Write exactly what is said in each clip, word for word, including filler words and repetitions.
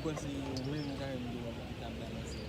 kwè se ou menm ou ka menm di w ap, ap balanse.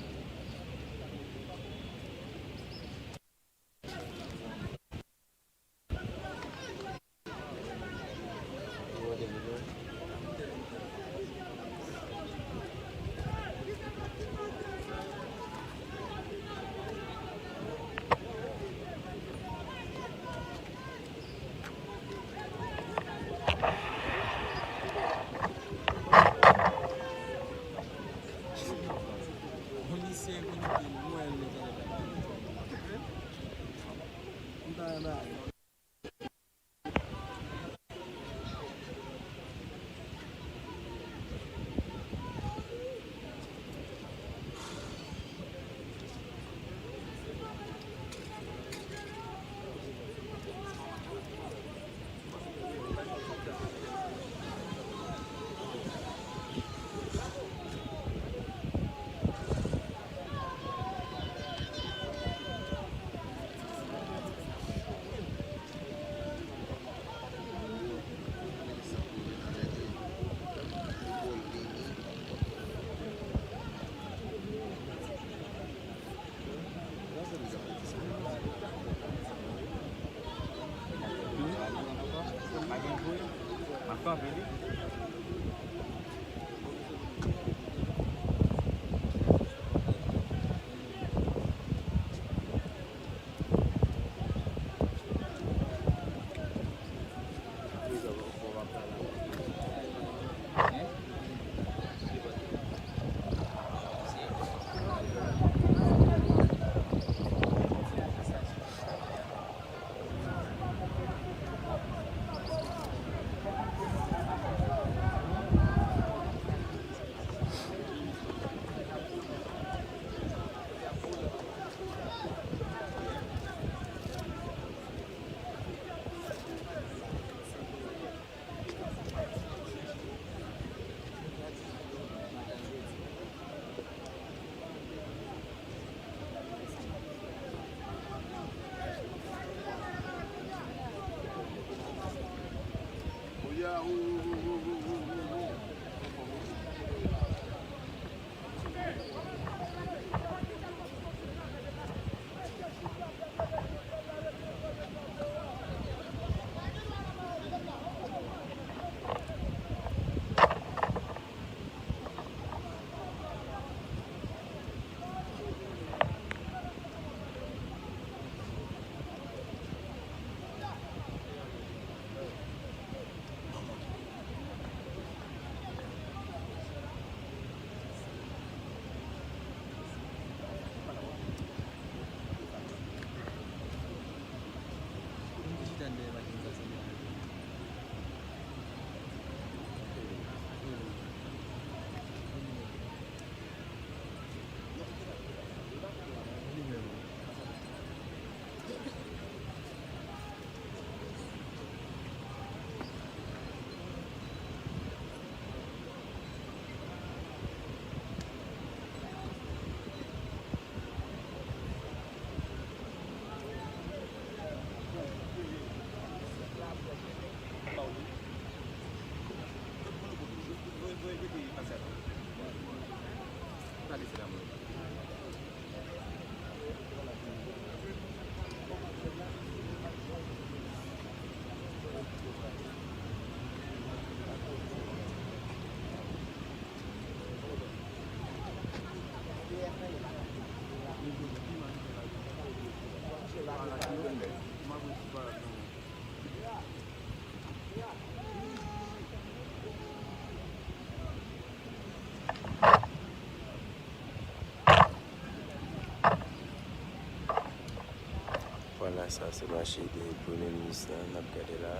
Vwala, sa se mache de premye minis lan n ap gade la.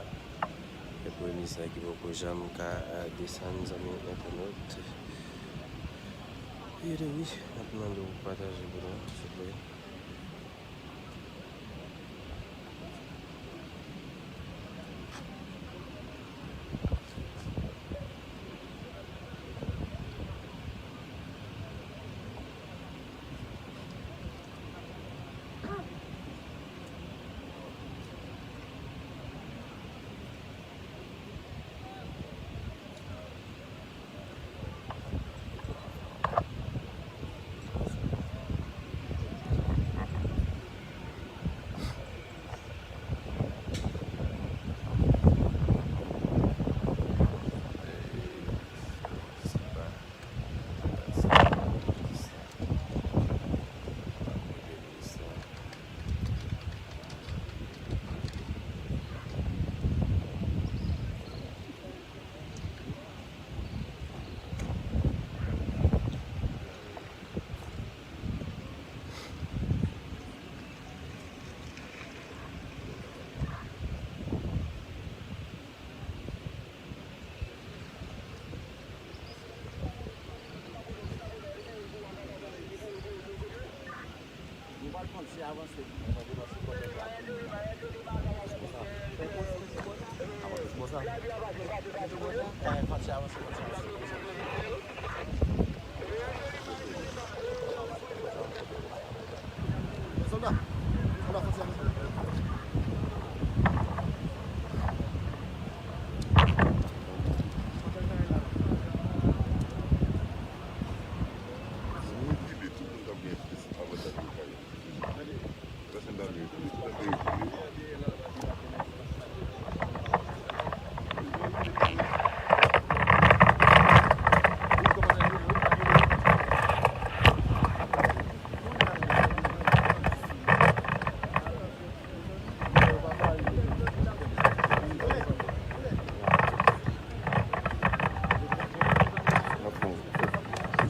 E premye minis la ki poko janm ka, eh, desann, zanmi entènot. Ede wi, n ap mande w pataje pou nou, souple.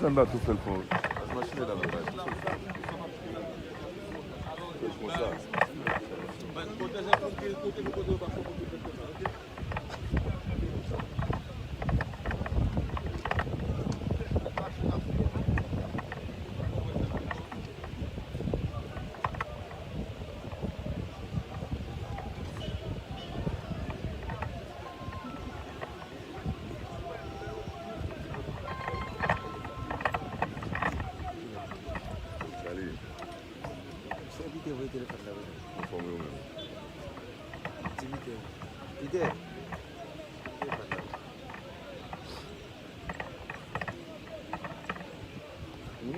Sa n pa tou fè l fon. Machin la la. Fè l konsa. Salut. Se Pite voye telefòn la pou mwen. Anfòm ou menm? Di Pite. Pite. Telefòn la. Wi.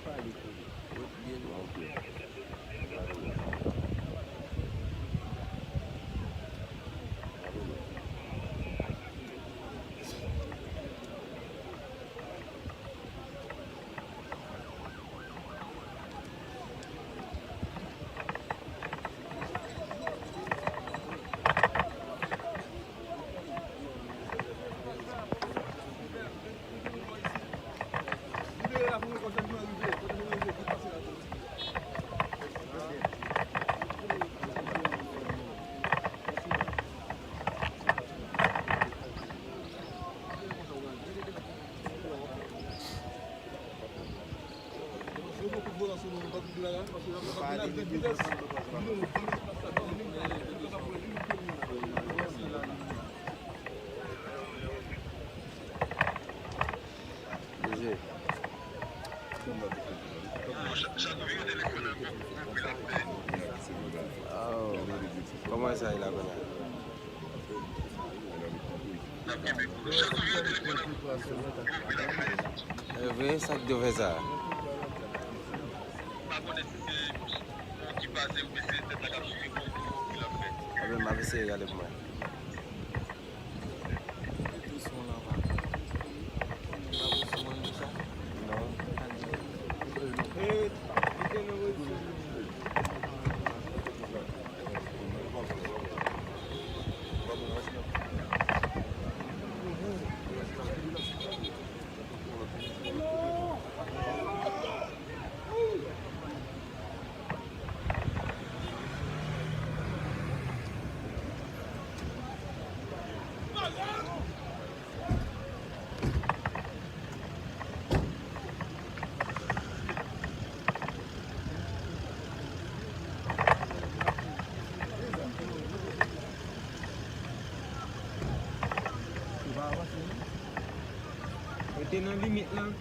Pale pou li. Wi, byen. Ok. Oh. Kòman sa ye la kounye a? E vre, sa k te fè sa? Ebyen, m ap eseye gade pou mwen. Rete nan limit lan.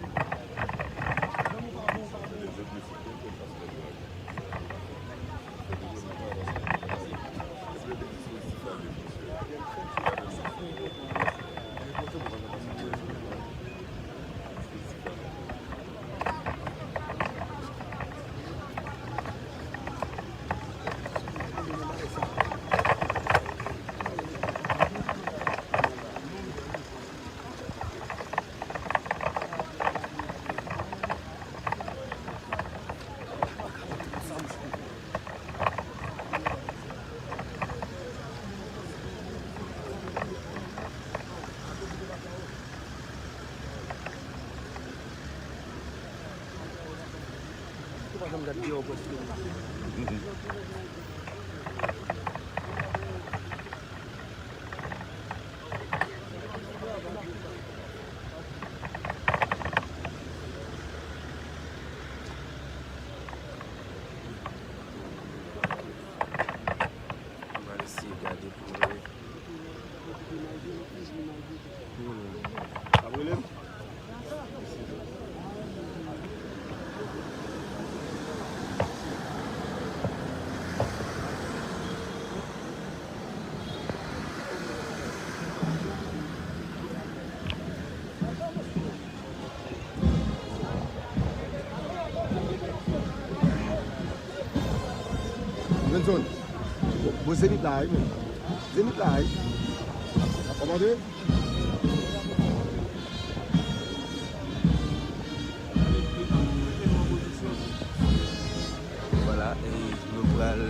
Zòn. Bon, Zenit la, wi, men. Zenit la, wi. Kòmande? Vwala, e nou pral.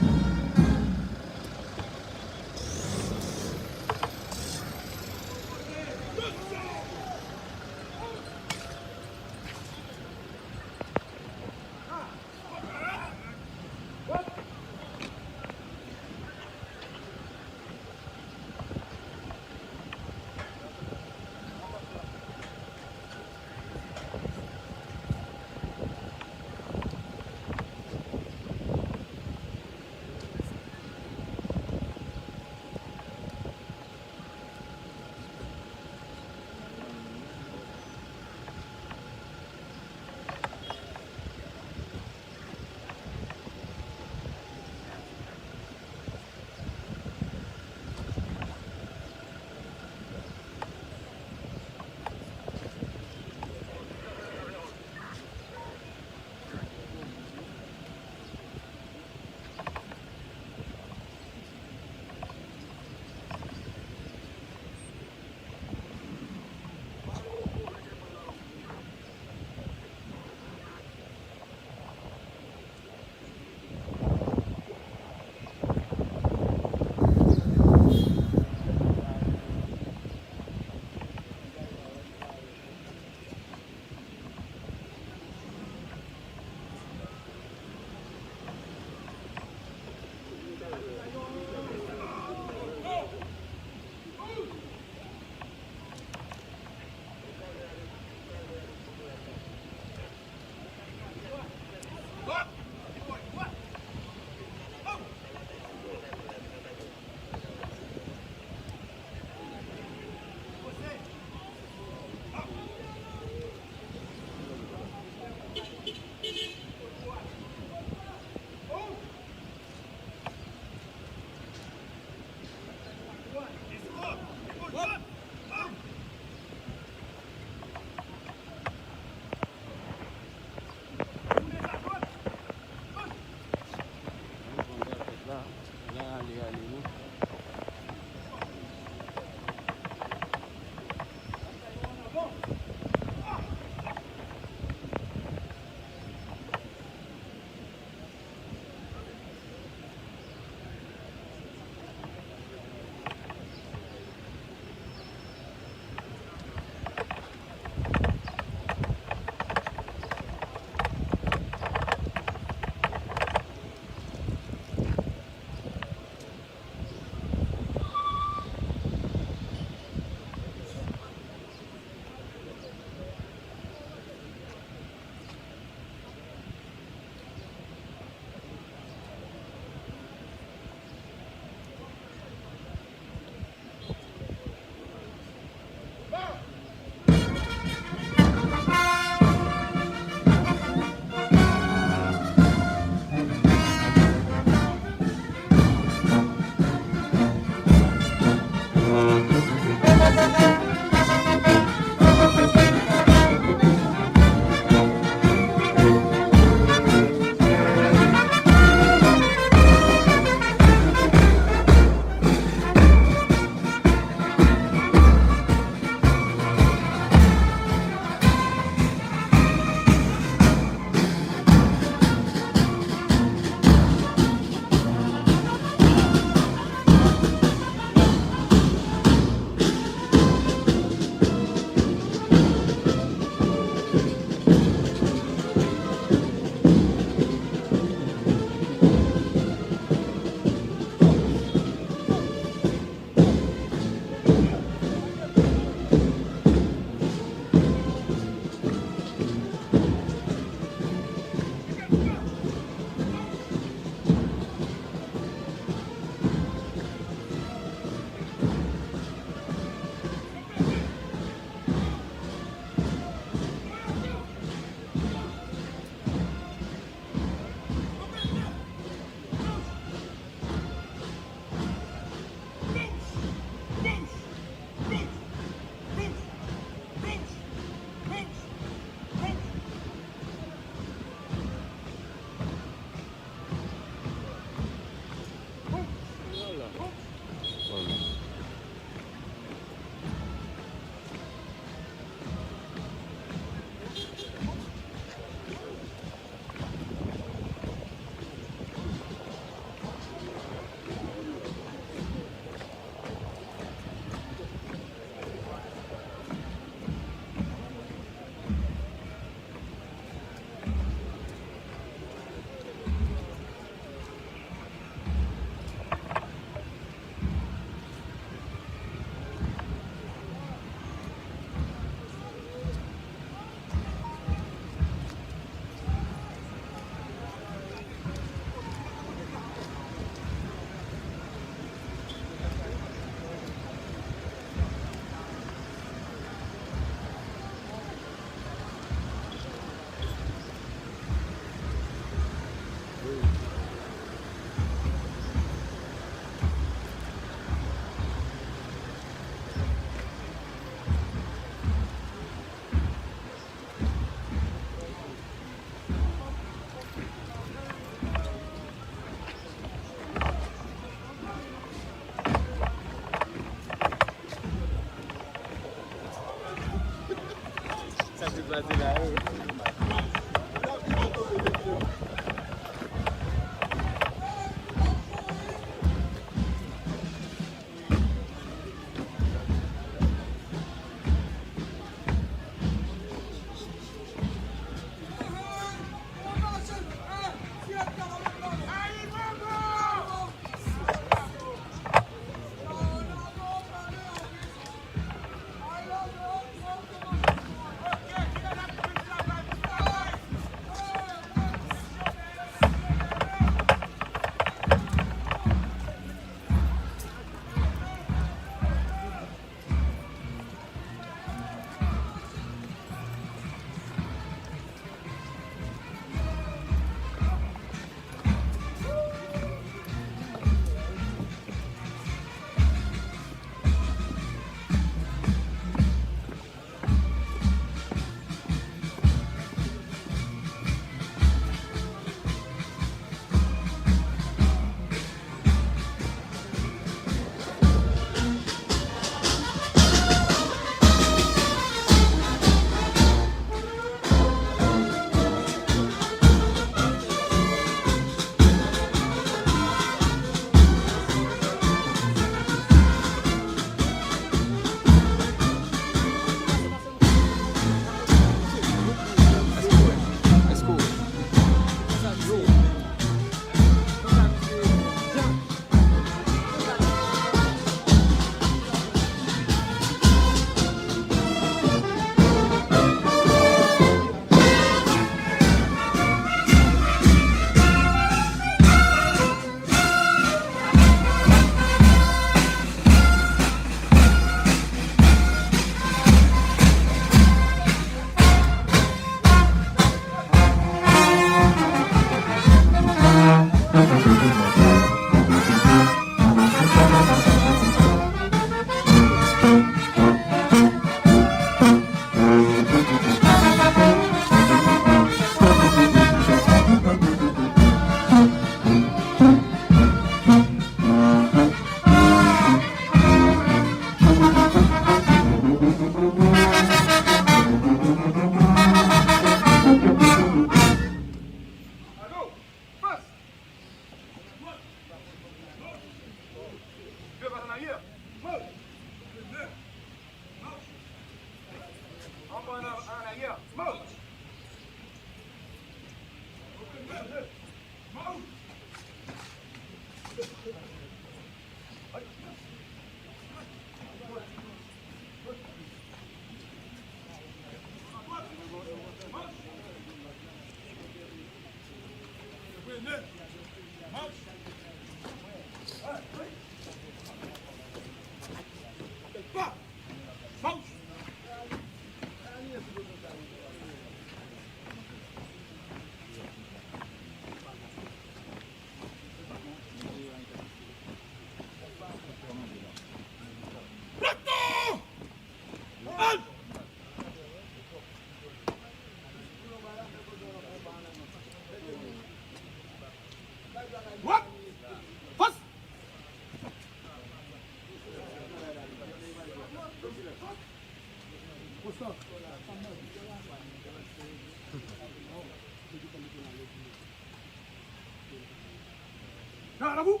Nan, nan, bou.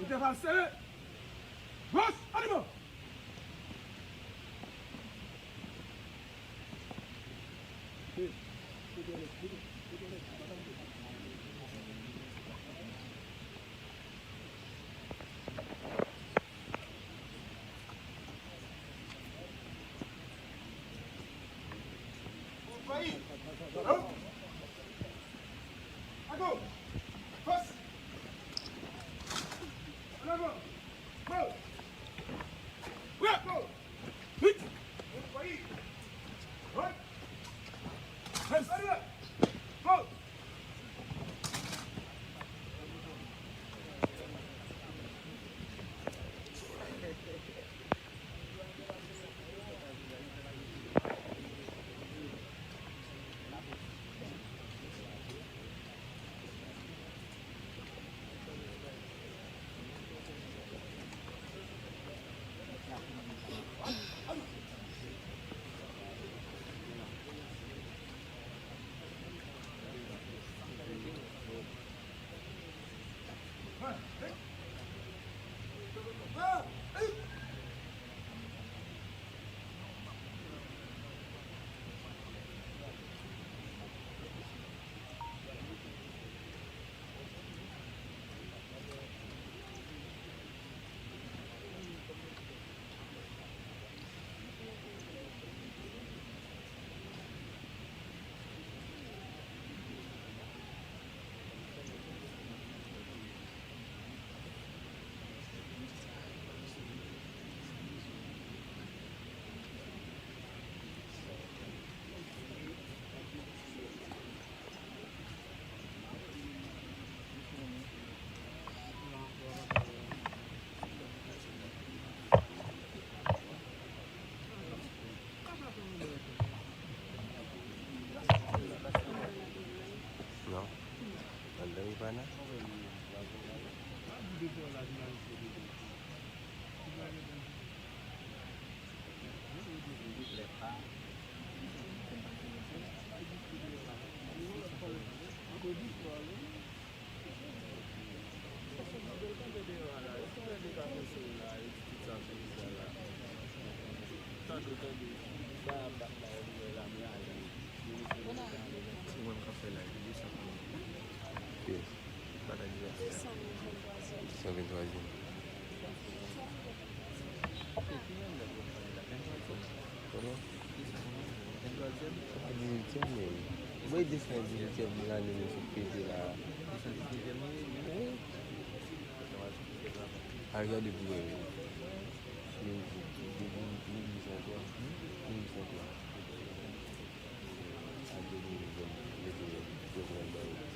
Entèval sere. Goch, animo. Non. Anndan wi, pa nan. Yes. San venntwazyèm. Kòman? Dizuityèm, men. Mwen desann dizuityèm lane nou sot pete la. Wi. Al gade pou wè. Mil uit san twa. Mil uit san twa. Al gade pou wè. Mete yo. Yo pran ba yo.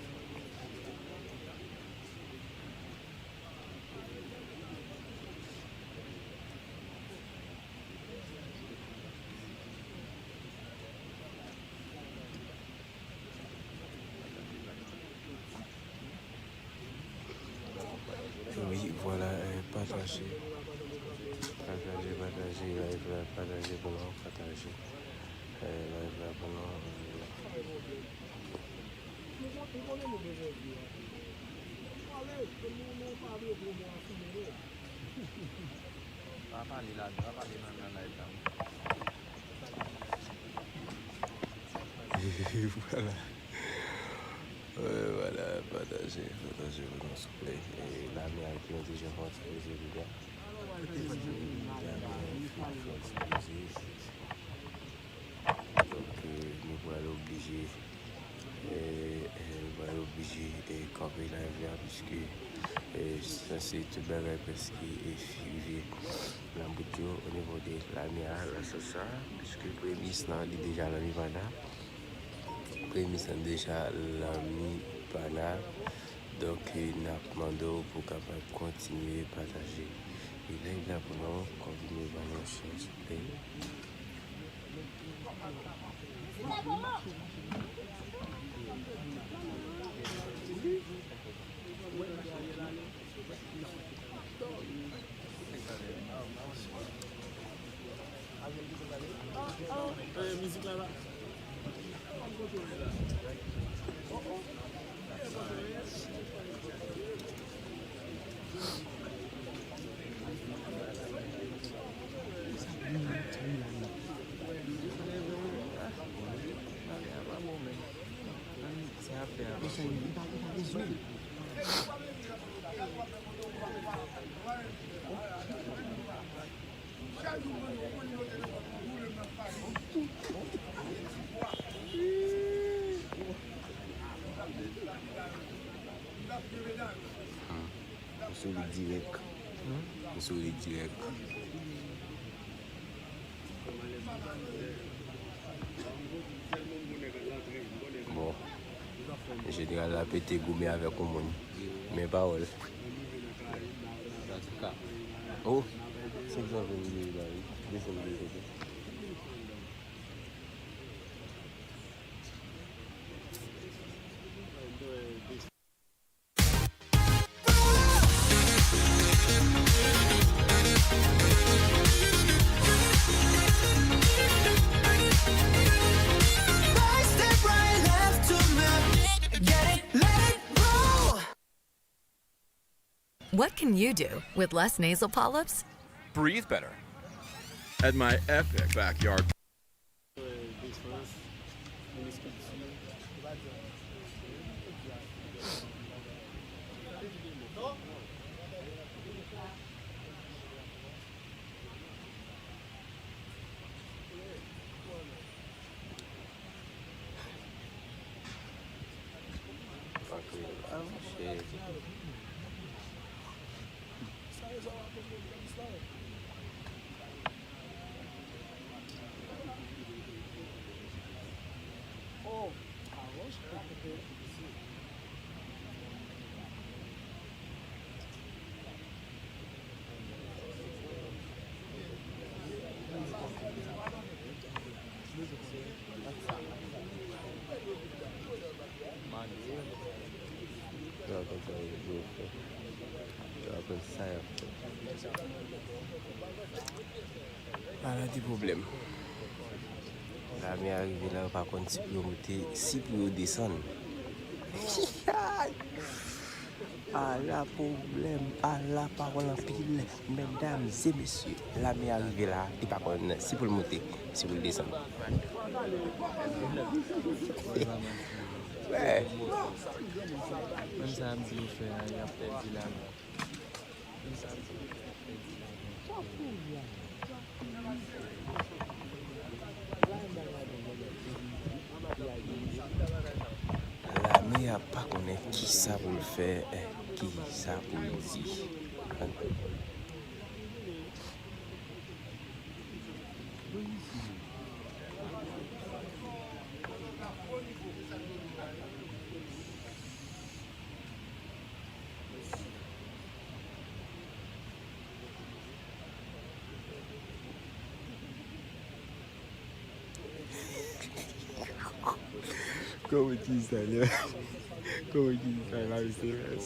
Wi, vwala, eh, pataje. Pataje, pataje, live la, pataje pou nou, pataje. Eh, live la pou nou. Pa pale ladan, pa pale nan, nan live la. Vwala. Wi, vwala, pataje, pataje pou nou, souple. E, lame a ki yon ti jan fòse, se li la. Lame a ki fòse, se li. Donk, eh, nou pral oblije, eh, eh, nou pral oblije, eh, kanpe live la, piske, eh, sanse tout bagay prèske, eh, rive nan bout yo, o nivo de lame a, nan sans sa, piske premye minis lan, li deja nan Nevada. Premye minis lan deja nan Nevada. Donk, eh, n ap mande w pou w kapab kontinye pataje. E live la pou nou, kontinye ba nou share, souple. Hmm. M sou li dirèk. Hmm? M sou li dirèk. Bon. Jeneral la pete goumen avèk yon moun. Men pawòl. Oh! Senk san vennde la, wi. Desann de kote. What can you do with less nasal polyps? Breathe better. At my epic backyard. Ala de pwoblèm. Lame a rive la, yo pa konn si pou yo monte, si pou yo desann. Ala pwoblèm, ala pawòl anpil. Medam e mesye, lame a rive la, li pa konn si pou l monte, si pou l desann. Wè. Menm sa m di yo fè a, y ap pèdi lame. Menm sa m di yo fè, y ap pèdi lame. Lame a pa konnen kisa pou l fè, kisa pou l di. Kòman ki sa, lè? Kòman ki sa, lame selès?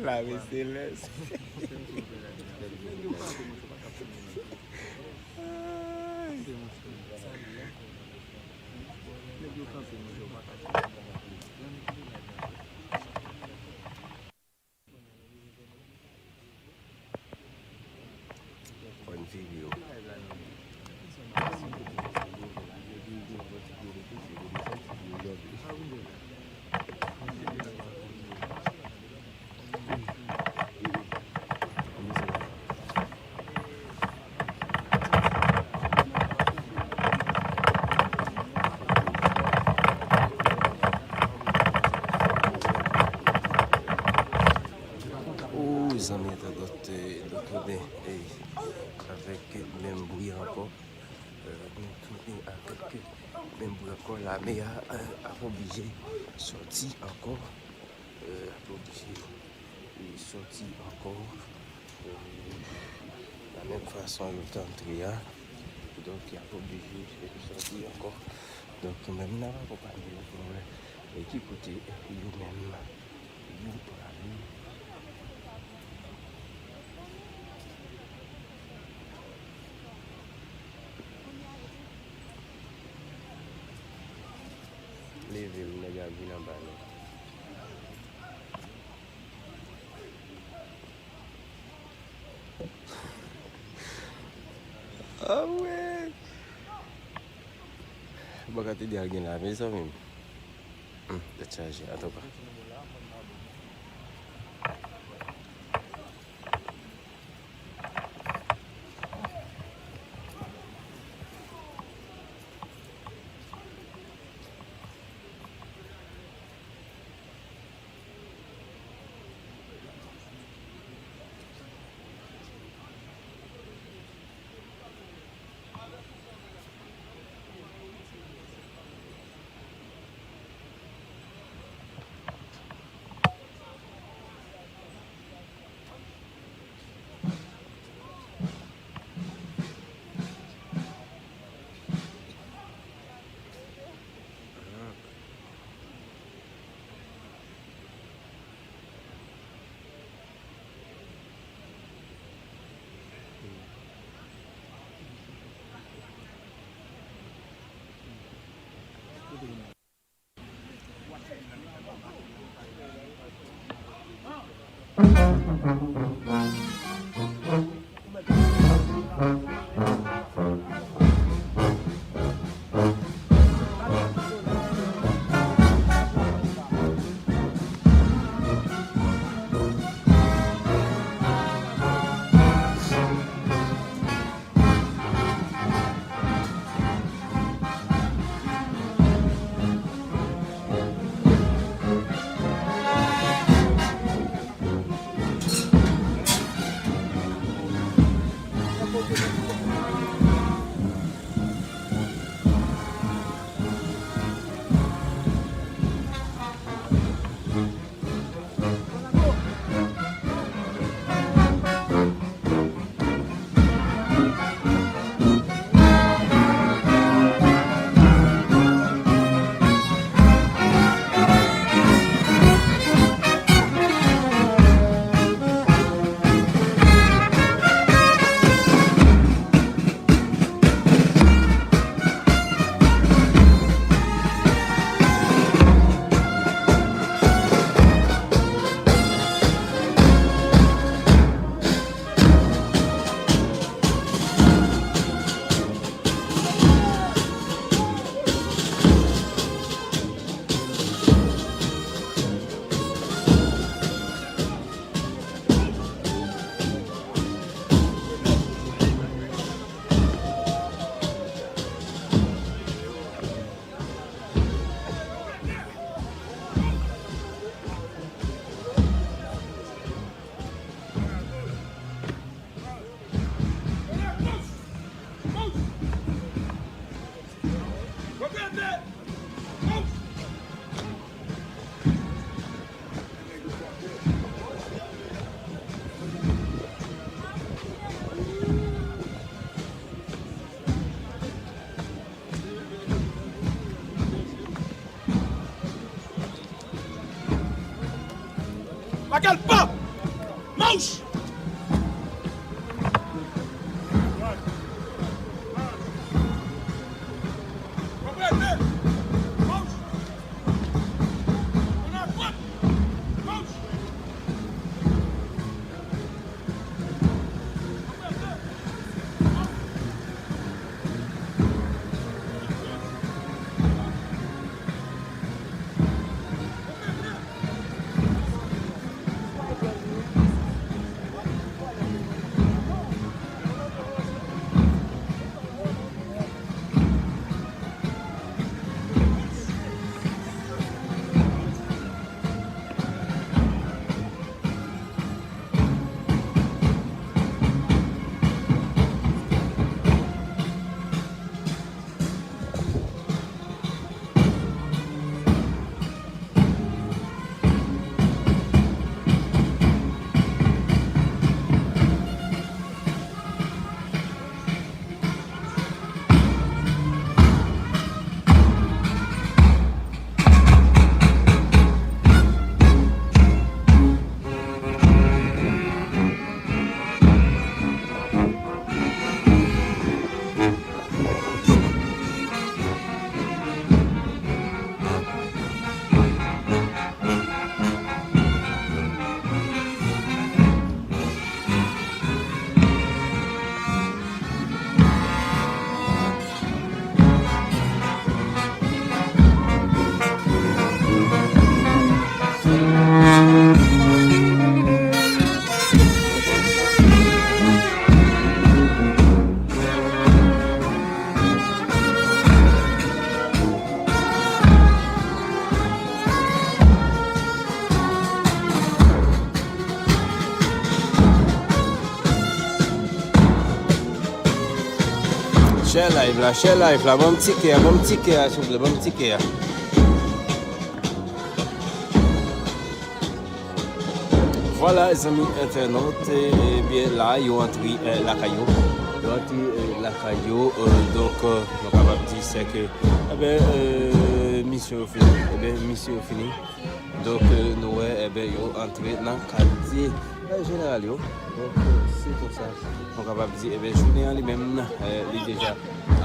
Lame selès. Ay. Fò n vire yo. O, zanmi entènot, eh, nou tounen, eh, avèk menm bri ankò. Eh, nou tounen avèk menm bri ankò. Lame a, eh, ap oblije sòti ankò. Eh, ap oblije, eh, sòti ankò. Eh, la menm fason yo t antre a. Donk, y ap oblije sòti ankò. Donk, nou menm n ap akonpanye yo pou n wè, eh, ki kote yo menm yo prale. Leve m, nèg la vin anba nou. Ah ouais. Bon, katedral gen la, mezanmi. Hmm, tèt chaje, antouka. Laquelle pas? Mouche! Share live la, share live la, ban m tikè a, ban m tikè a, silvouplè, ban m tikè a. Vwala, zanmi entènot, ebyen, la, yo antre, eh, lakay yo. Yo antre, eh, lakay yo, eh, donk, eh, nou kapab di se ke, eben, eh, misyon yo fini, eben, misyon yo fini. Donk, eh, nou wè, eben, yo antre nan katye, eh, jeneral yo. Donk, eh, se konsa, nou kapab di, eben, jounen an li menm, eh, li deja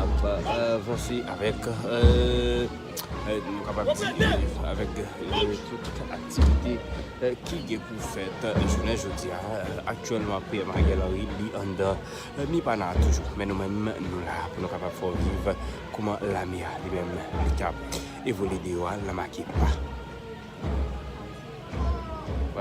ap, eh, avanse avèk, eh, eh, nou kapab di, eh, avèk, eh, tout aktivite, eh, ki gen pou fèt, eh, jounen jodi a. Eh, aktyèlman, P M Ariel Henry, li anndan, eh, Mipana toujou. Men nou menm, nou la pou nou kapab fè w viv kòman lame a, li menm, li t ap evolye deyò a, l make pa.